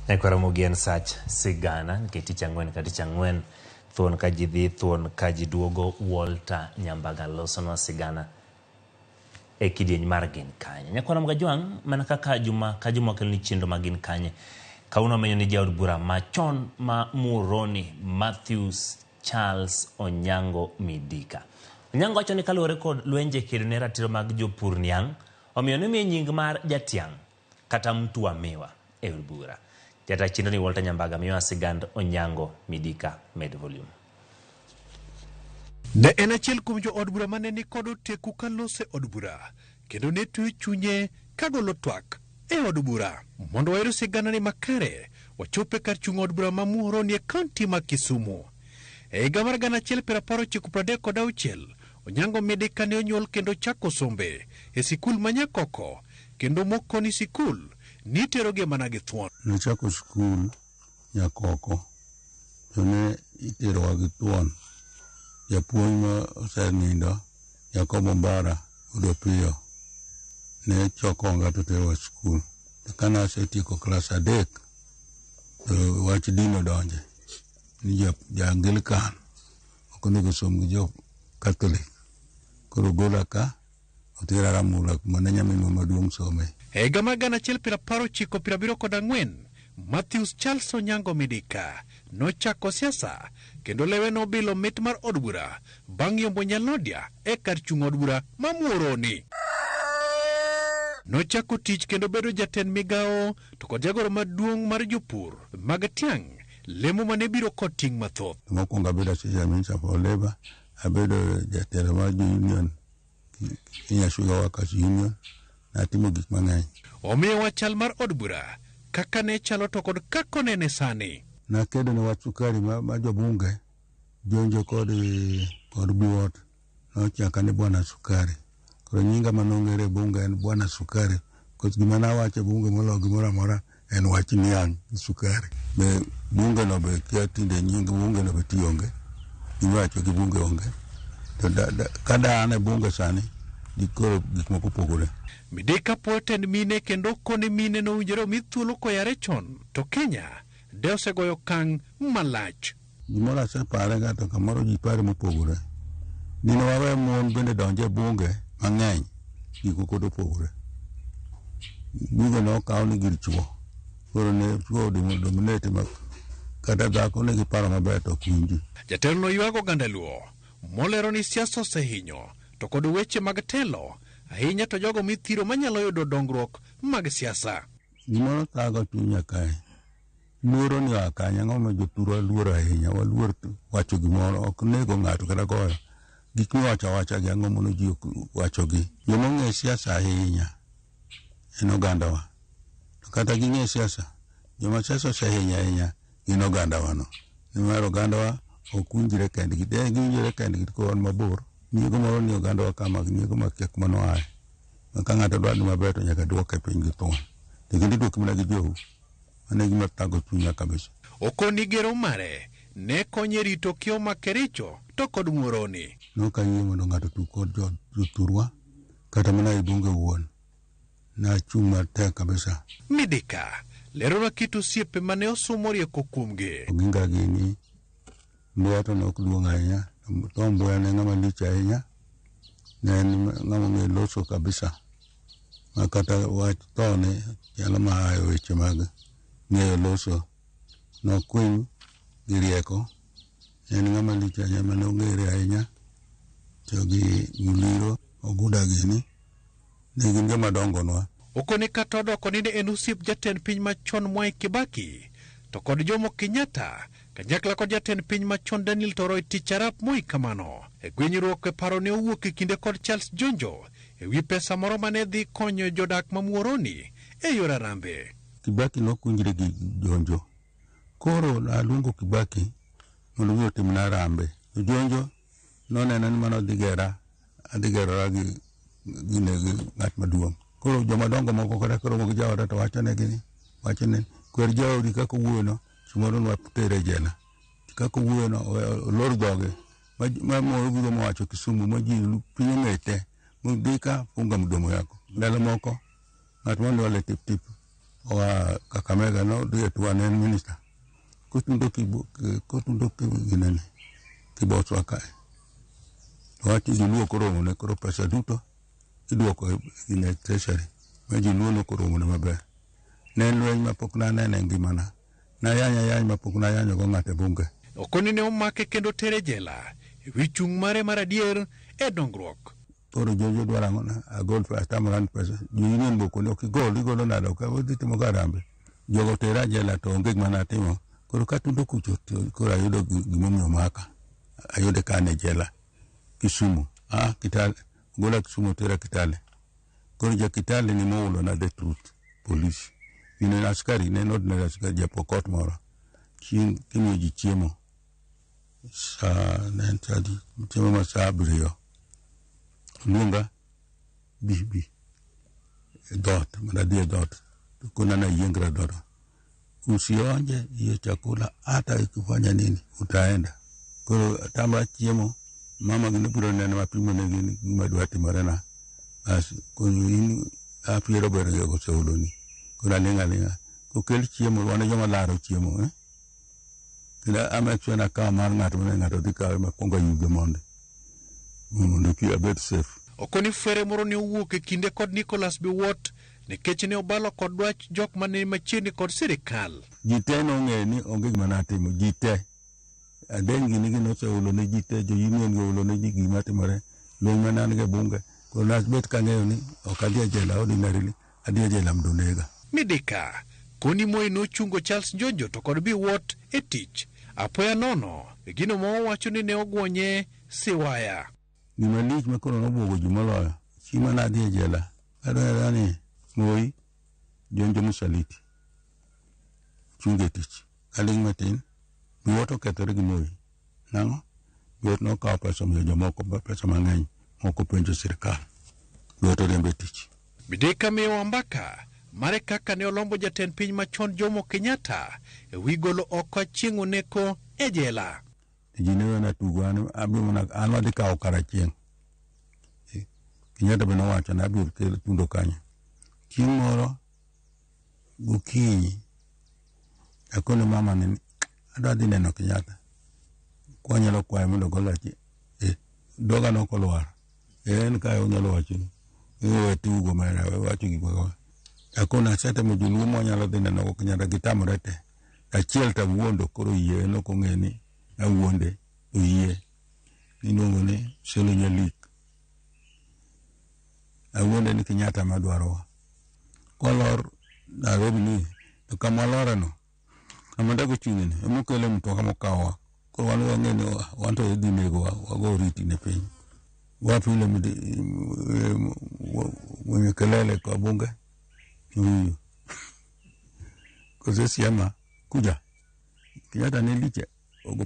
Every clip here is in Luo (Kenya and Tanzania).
Nyakwar Ramogi en sach sigana nikech tich ang'wen ka tich ang'wen thuon ka ji dhi thuon ka ji duogo Walter Nyambaga losonwa sigana e kidieny mar gin kanye. Nyakwar Ramogi Ajwang' mana kaka juma ka juma wakeloni chenro mag gin kanye. Kawuono wamenyo ni jaod bura machon ma Muhoroni Matthews Charles Onyango Midika. Onyango wacho ni kaluwore kod lwenje kedo ne ratiro mag jopur niang' omiyo nomiye nying mar jatiang' kata mtu wa miwa e od bura. Jata chenro ni Walter Nyambaga miyowa sigand Onyango Midika med volume. Ne en achiel kuom jo od bura mane ni kod oteku ka loso e od bura kendo ne tweyo chunye ka golo twak e od bura. Mondo wayud siganani makare, wachope kar chung' od bura ma Muhoroni e kaunti ma Kisumu. E higa mar 1936, Onyango Midika ne onyuol kendo chako sombe e sikul ma Nyakoko kendo mokoni sikul niterogie mana gi thuon. Nachako skul Nyakoko to ne iterowa gi thuon. Japuonj ma osenindo Jacobo Mbara wuod Opiyo ne chokonga to terowa skul. To kane asetieko klas 3 to wach din odonje ni ja Anglican ok onego som gi jo Catholic. Koro gola ka otera Ramula kuma ne nyaminwa maduong' some. E higa mar 1994, Matthews Charles Onyango Midika nochako siasa kendo lewe nobilo mit mar od bura bang' yombo Nyalodia e kar chung' od bura ma Muhoroni. Nochako tich kendo bedo jatend migawo to kod jagoro maduong' mar jopur mag tiang' lemo mane biro kod ting' mathoth. Mokwongo abedo assistant minister for labor, abedo jatelo mar jo union Kenya Sugar Workers Union, natimo gik mang'eny. Omiyowa chal mar od bura kaka ne chalo to kod kaka onene sani. Nakedo ne wach sukari ma jobunge jonjo kod Biwott nochaka ni Bwana Sukari. Koro nyinga manong'ere e bunge en Bwana Sukari. Nikech gima nawacho e bunge moloyo gimoro amora en wach niang' gi sukari. Be bunge no be kia tinde nying bunge no be ti onge. Gimiwacho gi bunge onge. To ka da an e bunge sani, dikoro gik moko opogore. Midika puoyo tend mine kendo kone mine nowinjore omi thuolo koyare chon to Kenya de osegoyo okang' malach. Gimoro asepare ga to kamoro ji pare mopogore. Dine wawe mon bende donje e bunge mang'eny, gik moko dopogore. Bunge nokaw ni gir chuo. Koro ne chuo dominate ma kata dhako nigi paro maber to ok winji. Jatelo no ywago oganda Luo molero ni siasa osehinyo to kod weche mag telo ahinya to jogo mithiro manyalo yudo dongruok mag siasa. Gimoro thago chunya kae. Luoro ni oa kanye, ang'o ma jothurwa luoro ahinya, waluor wacho gimoro, ok nego ng'ato kata goyo. Gik miwacho awacha gi ang'o mono ji ok wachogi. Joma ong'e siasa ahinya en ogandawa. To kata ging'e siasa, joma siasa osehinyo ahinya gin ogandawa no. Nimar ogandawa ok winjre kendgi, de giwinjore kendgi to wan mabor. Nyiego moro ni ogandawa kama, nyiego makia kuma noaye. Ma ka ng'ato dwa ni maber to nyaka duoke piny gi thuon. To kendo iduoki mana gi jou. Mano e gima thago chunya kabisa. Okoni gero mare ne konye rito kiewo ma Kericho to kod Muhoroni. Nok ayie mondo ng'ato otug kod jothurwa kata mana e bunge wuon. Nachung' matek kabisa. Midika leronwa kit osiepe mane osumo rieko kuomgi. Oginga gini Mbuya to ne ok duong' ahinya. Tom Mboya ne ng'ama lich ahinya. Ne en ng'ama ong'e loso kabisa. Ma kata wach thone chalo ma e weche mag ng'eyo loso. Nokwiny gi rieko. Ne en ng'ama lich ahinya mane ong'ere ahinya. To gi Muliro, Oguda gini. Ne gin joma dongonwa. Okone kata odoko ni ne en osiep jatend piny machon Mwai Kibaki to kod Jomo Kenyatta kanyakla kod jatend piny machon Daniel Toroitich arap Moi kamano. E gwenyruok e paro ne owuok e kinde kod Charles Njonjo e wi pesa moro mane dhi konyo jodak ma Muhoroni e yor arambe. Kibaki nokunjre gi Njonjo. Koro naluongo Kibaki mondo obi otimna arambe. To Njonjo noneno ni mano dhi gera, adhi gerora gi gine gi ng'at maduong'. Koro joma dongo moko kata koromo gi jaoda to wachonegi ni, wachone kwer jaodi kaka owuoyono, samoro nwatere e jela. Kaka owuoyono, olor dhoge. Ma moro biro mowacho Kisumu ma ji piny ong'e te. Mudika funga mdomo yako. Ndalo moko, ng'at moro ne ole tip tip. Oa Kakamega nodhi e tuo ne en minister. Kotundo kotundo ginene Kiboswa kae. To wach ni joluo koro oromone koro pesa duto iduoko e gine treasury ma joluo nok oromone maber. Ne en lweny mapok naneno e ngimana. Nayany ayany mapok nayanyo go ng'ato e bunge. Okoni ne omake kendo tere jela e wi chung' mare mar adier e dongruok. Koro Jojo dwaro ang'o na agol pesa atamora ni pesa. Jo union be okoni ok igol igolo nade ok odhi timo ga harambee. Jogo otera jela to onge gima natimo. Koro katundo kucho to koro ayudo gimomiyo omaka. Ayude ka an e jela Kisumu. Ah, Kitale. Ogola Kisumu otera Kitale. Koro ja Kitale ni moulo na the truth. Police. Gin en askari, ne en ordinary askari, japokot moro. Chieng' kimiyo ji chiemo. Saa ne en saa adi? Chiemo ma saa abiriyo. Oluonga bi bi e dhoot mondo adhi e dhoot. To kona nayiengra dhoot. Usionje hiyo chakula hata ikifanya nini utaenda. Koro atamra chiemo, mama gi nobiro neno mapimo negi gima dwa timorena. Bas koro in apiero ber jogo oseoloni. Koro aling' aling'a. Kokel chiemo wan e joma laro chiemo eh. Kendo a make sure nakawo mar ng'ato mane ng'ato dhi kawe makwongo ayuge mondi mondo kik abed safe. Okoni fwere moro ne owuok e kinde kod Nicholas Biwott nikech ne obalo kod dwach jok mane machiegni kod sirikal. Ji te nong'eyo ni onge gima natimo, ji te. Adeny gini gi noseulo ne ji te, jo union gi oulo ne ji gima timore, lweny mane an go e bunge. Koro nabet kang'eyo ni ok adhi e jela ordinarily, adhi e jela mondo onega. Midika, koni Moi nochungo Charles Njonjo to kod Biwott e tich apoya nono e gino ma owacho ni ne ogwonye siwaya. Gima lich ma koro nobwogo ji moloyo, chieng' mane adhi e jela, adonjora ni Moi Jonjo msaliti, ochunge e tich. Aling' matin, Biwott okethore gi Moi. Nang'o? Biwott nokawo pesa omiyo jomoko pesa mang'eny mok openjo sirkal. Biwott oriemb e tich. Mideka miyowa mbaka mare kaka ne olombo jatend piny machon Jomo Kenyatta e wi golo oko Achieng' Oneko e jela. Ji ne wena tugo an abiro mana an wadhi kawo kar Achieng'. Kenyatta be nowacho ni abiro kelo tundo kanyo. Chieng' moro gokinyi akone mama ni adwa dhi neno Kenyatta. Kwanyalo kwaye mondo ogol Achieng'. Dhoga nok olwar. En kae onyalo wacho ni we tugo mera we wacho gik ma akone asetemo joluo mwanyalo dhi neno go Kenyatta gitamore te. Achiel to awuondo koro oyie en ok ong'e ni awuonde oyie. Iluongo ni Selo Nyalik. Awuonde ni Kenyatta ema dwarowa. Kwalor Nairobi ni to kama walore no kama ndege ochung'e ni ema okele mtoka mokawowa. Koro wan wang'e ni wan to idhi negowa wago oriti ne piny. Wapi yule mwenye kelele kwa bunge? Ni huyu. Kose siema kuja. Kenyatta ne liche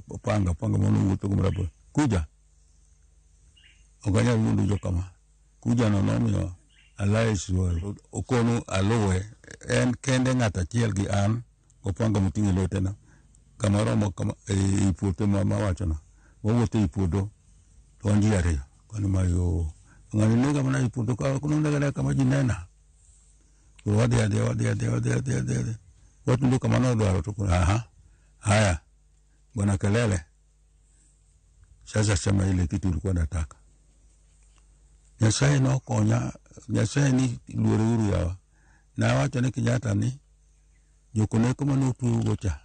opanga panga mono wuotho go marabora. Kuja. Ok anyal wuondo jokama. Kuja no nomiyo Alliance okonu aluwe en kende ng'ato achiel gi an opanga moting'o e lweteno kama romo kama e puothe ma mawachono wawuotho ei puodho to wan ji ariyo koni ma yo ng'ani nega mana ei puodho ka nonega nega kama ji nena koro wadhi adhiya wadhi adhiya wadhi adhiya wadhi adhiya watundo kama nodwaro to koro aha haya bwana kelele sasa sema ile kitu ulikuwa nataka Nyasaye nokonya Nyasaye ni luore uru yawa nawacho ni Kenyatta ni jokoneko mane otweugo cha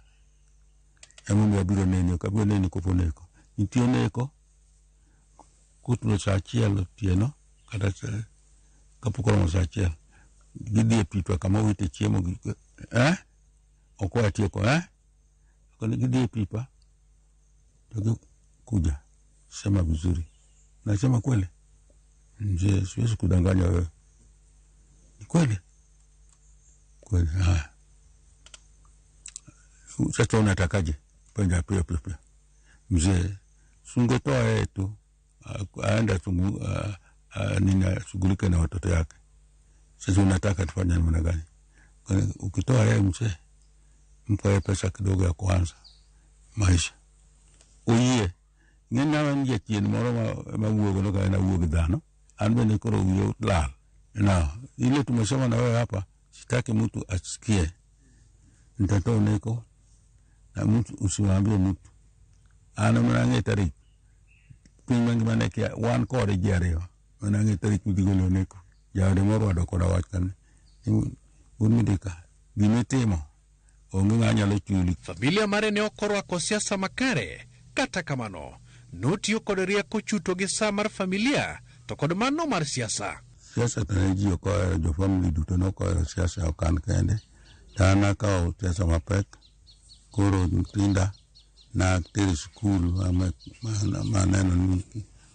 emomiyo abiro neni ok abiro neni kopo neko nitie neko kotundo saa achiel otieno kata kapok oromo saa achiel gidhi e pipa kama owite chiemo gi eh ok watieko eh koni gidhi e pipa to gi kuja sema vizuri nasema kweli mzee siwezi kudanganya wewe ni kweli kweli haya sasa unatakaje penda pia pia pia mzee sungetoa yeye tu aende nini ashughulike na watoto yake sasa unataka tufanye namna gani ukitoa yeye mzee mpa yeye pesa kidogo ya kuanza maisha oyie ng'eny an jachien moro ma wuogo no ka en awuog dhano an bende koro wiya lal na ile tumesoma na wewe hapa Sitaki mtu asikie nitatoa oneko na mtu usiwaambie mtu. An mana ang'e tarik piny mangima ne kia wan kode ji ariyo mana ang'e tarik midhi golo oneko. Jaode morwado koda wach kane ni wuod Midika gimitimo onge ng'a nyalo chuli. Familia mare ne ok orwako siasa makare, kata kamano, notiyo kod rieko chuto gi saa mar familia to kod mano mar siasa. Siasa to ne ji ok ohero, jo family duto ne ok ohero siasa, ok an kende. To an nakawo siasa mapek, koro nyithinda natero e skul maneno ni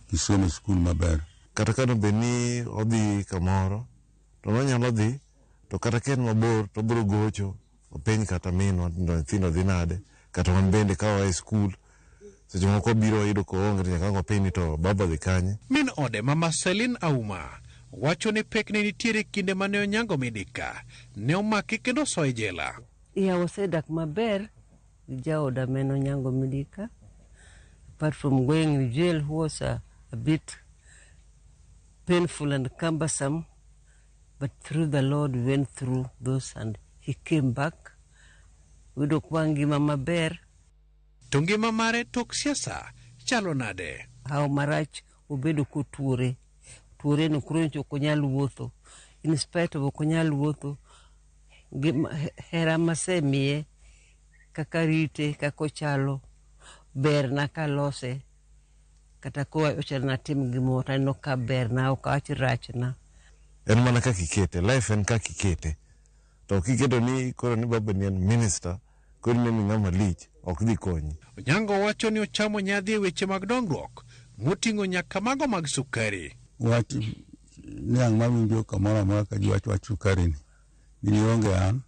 gisomo e skul maber. Kata ka bed ni odhi kamoro, to nonyalo dhi, to kata ka en mabor, to obiro gocho, openj kata minwa ni to nyithindo dhi nade, kata wan bende ka waa e skul, seche moko wabiro wayudo koonge to nyaka ang' wapenj ni to baba odhi kanye. Min ode ma Marceline Auma wacho ni pek ne nitiere kinde mane Onyango Midika ne omaki kendo osoye jela. Yeah, wasedak maber gi jaoda ma en Onyango Midika. Apart from going in jail, who was a bit painful and cumbersome, but through the Lord we went through those and he came back. Yudo kwa ngima maber. To ngima mare tok siasa chalo nade? Hawo marach obedo kotuore. Tuore no koro nyocha ok onyal wuotho. In spite of ok onyal wuotho, hera masemiye, kaka rite, kaka ochalo, berna kalose. Kata kowacho ni atim gimoro to aneno ka berna, ok awach rachna. En mana kaka ikete, life en kaka ikete. To kiketo ni koro ni baba ni en minister, koro ineno ni ng'ama lich, ok dhi konyi. Onyango wacho ni ochamo nyadhi e weche mag dongruok moting'o nyaka mago mag sukari. Wach niang' mawinjo kamoro amora ka ji wacho wach sukari ni, ni onge an,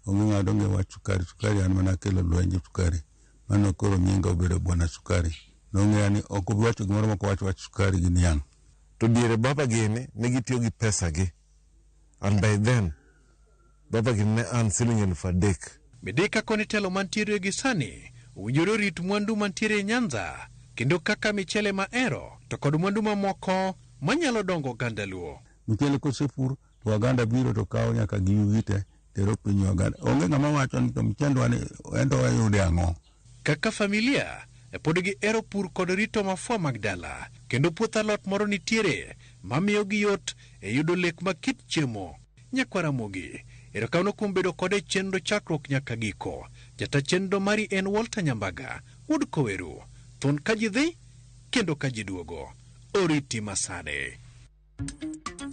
onge ng'ato onge wach sukari, sukari an mana kelo lwenje sukari. Mano koro nyinga obedo bwana sukari. Nong'eya ni ok obi wacho gimoro mok owach wach sukari gi niang'. To diere baba gini ne gitiyo gi pesa gi. And by then, baba gini ne earn siling 3,000. Midika koni telo mantiere gi sani owinjore orit mwandu mantiere e Nyanza kendo kaka michele maero to kod mwandu mamoko manyalo dongo oganda Luo. Michele kosepur to Waganda biro to kawo nyaka gi yugi te tero piny Uganda. Onge ng'ama wacho ni to michendwa ni ento wayude ang'o. Kaka familia pod gihero pur kod rito mafua mag dala kendo puoth alot moro nitiere mamiyo gi yot e yudo lek ma kit chiemo. Nyakwar Ramogi, erokamano kuom bedo kode e chenro chakruok nyaka giko. Jata chenro mari en Walter Nyambaga, wuod Koweru. Thon ka ji dhi, kendo ka ji duogo. Oriti masane.